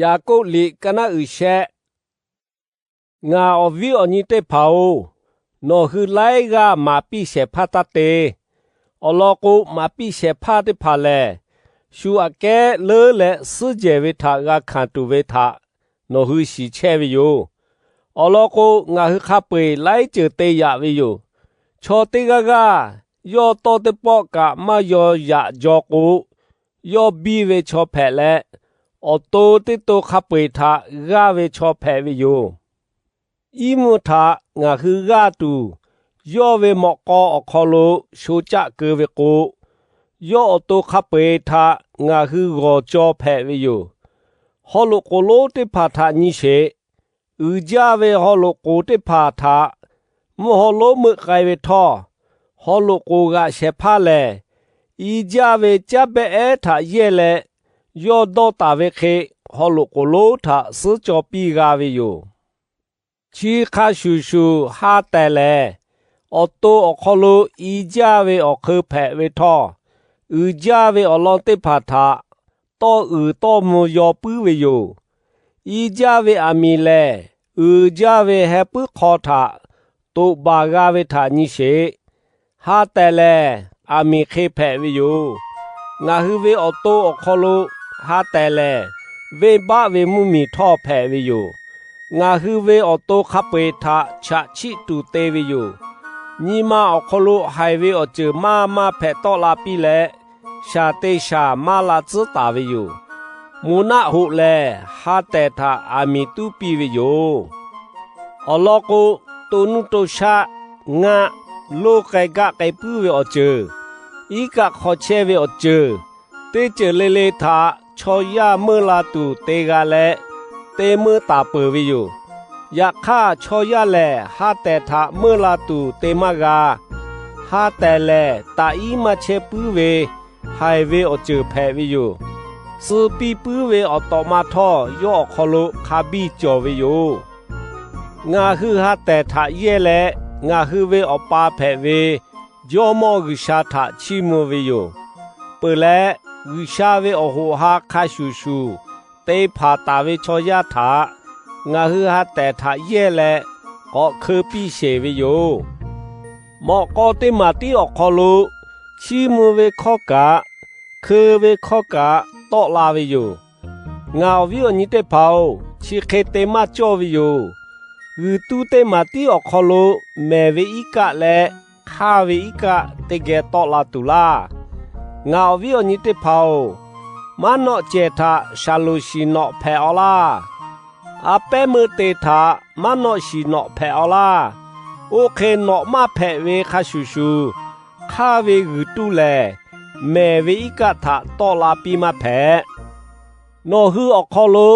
Yaˍkoˆ liꞈ ka naˆ uiˍ shehˆ. Ngaˬ awˬ viˉ awˬ nyi teˇ hpaˍ-oˬ, nawˬ hui laiˉ g'aˇ maˍ piˇ shehˍ hpaˇ taˇ te. Awˬ lawn k'o, maˍ piˇ shehˍ hpaˇ teˇ hpaˍ lehˬ, shu aꞈ kehˉ leuˉ leh suhˉ jehˬ ve htaꞈ g'a hkanˍ tuˬ ve htaꞈ nawˬ hui shiˍ chehˇ ve yoˬ. Awˬ lawn k'o, ngaˬ hui hk'a peu-eˬ laiˉ ceuˬ te yaꞈ ve yoˬ. Chaw teˇ g'aˇ g'aˇ yawˇ tawˇ teˇ pawˆ kaꞈ maˇ yaw yaꞈ jaw k'o, yawˇ biˇ ve chaw hpehꞈ leh, awˬ to teˇ to hk'a peu-eˬ htaꞈ g'aˇ ve chaw hpehꞈ ve yoˬ. Iˉ mvuhˇ htaꞈ ngaˬ hui g'aˇ tuˬ, yawˇ ve mawꞈ k'aw awˬ hk'aw lo sho caˆ keu ve k'o, yawˇ awˬ to hk'a peu-eˬ htaꞈ ngaˬ hui g'awˬ caw hpehꞈ ve yoˬ. Haw loꞈ k'oˍ lonˉ teˇ hpaˍ htaꞈ nyi sheˍ. Uiˍ jaˇ ve haw loꞈ k'oˍ teˇ hpaˍ htaꞈ mvuhˇ haw lonˉ meuˆ k'ai ve htawˇ, haw loꞈ k'oˍ g'aꞈ shehˍ hpaˇ lehˬ, i jaˇ ve caˉ behˆ ehˉ htaꞈ yehˇ leh, yawˇ dawˇ taˍ ve hk'e haw loꞈ k'oˍ lonˉ htaꞈ suhˉ caw piˇ g'a ve yoˬ. Chi hk'a shuˍ shuˍ ha tehˬ lehˬ, awˬ to awˬ hk'aw lo i jaˇ ve awˬ hk'eun hpehꞈ ve htawˇ, uiˍ jaˇ ve awˬ lawn teˇ hpaˍ htaꞈ tawˇ uiˍ tawˇ mvuh yaw puiˉ ve yoˬ. I jaˇ ve aˬ miˍ lehˬ, uiˍ jaˇ ve heh puiˉ hk'aw htaꞈ toꞈ baˬ g'a ve htaꞈ nyi sheˍ. Ha tehˬ lehˬ, aˬ miˍ hk'e hpehꞈ ve yoˬ. Ngaˬ hui ve awˬ to awˬ hk'aw lo ha tehˬ lehˬ, venˇ baˆ ve mvuhˇ miˬ htawˇ hpehꞈ ve yoˬ. Ngaˬ hui ve awˬ to hk'a peu-eˬ htaꞈ chaꞈ chiˆ tuˬ te ve yoˬ. Nyi ma awˬ hk'aw lo haiˬ ve awˬ ceuˬ maˇ maˇ hpehꞈ tawˆ la piˇ leh, shaˍ te shaˍ maˇ la tcuhˉ taˍ ve yoˬ. Moˍ naˆ hoꞈ lehˬ, ha tehˬ htaꞈ aˬ miˍ tuˉ piˇ ve yoˬ. Awˬ lawn k'o, to nuˇ to shaˆ, ngaˆ, loˇ k'ai gaˆ k'ai puiˉ ve awˬ ceuˬ, iˉ kaˆ hk'aw chehˇ ve awˬ ceuˬ, teˇ ceuˬ le le htaꞈ chaw yaˇ meuˇ la tuˬ te g'a leh, te meuˇ taˍ peuˬ ve yoˬ. Yaꞈ hk'aˇ, chaw yaˇ lehˬ ha tehˬ htaꞈ meuˇ la tuˬ te maˇ g'a. Ha tehˬ lehˬ, taꞈ iˉ maˇ chehˇ puiˉ ve haiˬ ve awˬ ceuˬ hpehꞈ ve yoˬ. Suh piˇ puiˉ ve awˬ tawꞈ ma htawˇ, yawˇ awˬ hk'aw lo hk'a biˇ cawˬ ve yoˬ. Ngaˬ hui ha tehˬ htaꞈ yehˇ leh, ngaˬ hui ve Awˬ pa hpehꞈ ve Jawˇ mawˇ G'uiˬ sha htaꞈ chiˇ mvuh ve yoˬ. Peuˬ leh, G'uiˬ sha ve awˬ hoꞈ ha hk'a shuˍ shuˍ te hpanˍ taˍ ve chaw yaˇ htaꞈ ngaˬ hui ha tehˬ htaꞈ yehˇ leh k'awꞈ hkeu piˇ sheˍ ve yoˬ. Mawꞈ k'aw teˇ maˬ tiˉ awˬ hk'aw lo chiˇ mvuh ve hkawˇ kaꞈ, hkeu ve hkawˇ kaꞈ tawˆ la ve yoˬ. Ngaˬ awˬ viˉ awˬ nyi teˇ hpaˍ-oˬ, chi hk'e te maˇ cawˇ ve yoˬ. G'uiˬ tuˇ teˇ maˬ tiˉ awˬ hk'aw lo mehˬ ve iˉ kaˆ leh hk'aˇ ve iˉ kaˆ teˇ geh tawˆ la tuˬ laˇ. Ngaˬ awˬ viˉ awˬ nyi teˇ hpaˍ-oˬ, maˉ nawˆ cehˬ htaꞈ shaˍlonˍ shiˍ nawꞈ hpehꞈ-aw laˇ. A pehˉ meuˇ te htaꞈ maˉ nawˆ shiˍ nawꞈ hpehꞈ-aw laˇ. Oˇ hk'e nawꞈ maˇ hpehꞈ ve hk'a shuˍ shuˍ, hk'aˇ ve g'uiˬ tuˇ lehˬ, mehˬ ve iˉ kaˆ htaꞈ tawˆ la piˇ maˇ hpehꞈ. Nawˬ hui awˬ hk'aw lo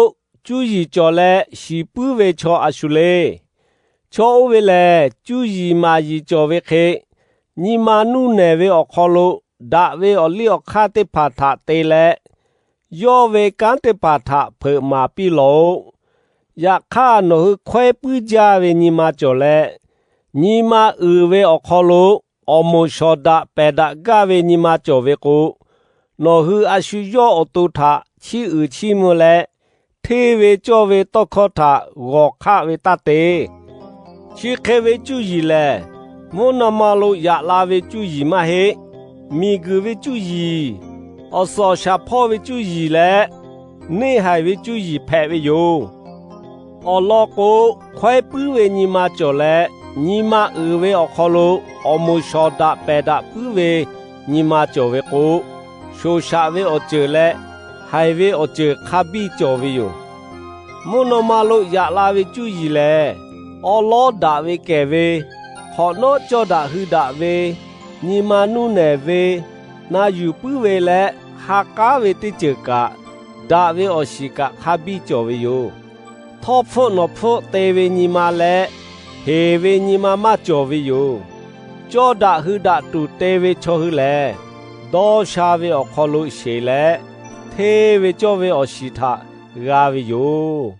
cuˇ yiˍ cawˬ leh shiˍ puiˉ ve chaw a shu le. Chaw oˇ ve lehˬ, cuˇ yiˍ maˍ yiˍ cawˬ ve hk'e, nyi ma nuˇ nehˬ ve awˬ hk'aw lo daꞈ ve awˬ liˇ awˬ hk'aˇ teˇ hpaˍ htaꞈ te leh, yawˇ ve kanˉ teˇ hpaˍ htaꞈ hpeuꞈ maˍ piˇ lawˬ-oꞈ. Yaꞈ hk'aˇ, nawˬ hui hkawehˉ puiˉ jaˇ ve nyi ma cawˬ leh, nyi ma uiˍ ve awˬ hk'aw lo awˬ moˍ shawˍ daꞈ pehˬ daꞈ gaˇ ve nyi ma cawˬ ve k'o, nawˬ hui a shu yawˇ awˬ to htaꞈ chiˇ uiˍ chiˇ mvuh leh, hteˇ ve cawˇ ve tawˇ hkawˇ htaꞈ g'awˬ hk'aˆ ve taˇ te. Chi hk'e ve cuˇ yiˍ lehˬ, mvuhˇ naw ma lo yaꞈ la ve cuˇ yiˍ maˇ heˆ. Miˬ guiˬ ve cuˇ yiˍ, awˬ suhˍ awˬ shaˍ hpawˇ ve cuˇ yiˍ leh neˇ haiˬ ve cuˇ yiˍ hpehꞈ ve yoˬ. Awˬ lawn k'o, hkawehˉ puiˉ ve nyi ma cawˬ leh, nyi ma uiˍ ve awˬ hk'aw lo awˬ moˍ shawˍ daꞈ pehˬ daꞈ puiˉ ve nyi ma cawˬ ve k'o, shoˍ shaꞈ ve awˬ ceuˬ leh haiˬ ve awˬ ceuˬ hk'a biˇ cawˬ ve yoˬ. Mvuhˇ naw ma lo yaꞈ la ve cuˇ yiˍ lehˬ, awˉ lawˉ daꞈ ve kehˬ ve, hk'awꞈ nawˉ cawˇ daꞈ hui daꞈ ve, nyi ma nuˇ nehˬ ve, na yuˬ puiˉ ve leh ha k'aˉ ve teˇ ceuˬ kaꞈ, daꞈ ve awˬ shiˍ kaꞈ hk'a biˇ cawˬ ve yoˬ. Htawˇ hpfuhˆ nawˬ hpfuhˆ te ve nyi ma leh heˍ ve nyi ma maˇ cawˬ ve yoˬ. Cawˇ daꞈ hui daꞈ tuˬ te ve chaw hui lehˬ, dawˇ sha ve awˬ hk'aw lo sheˍ leh, hteˇ ve cawˇ ve awˬ shiˍ htaꞈ g'a ve yoˬ.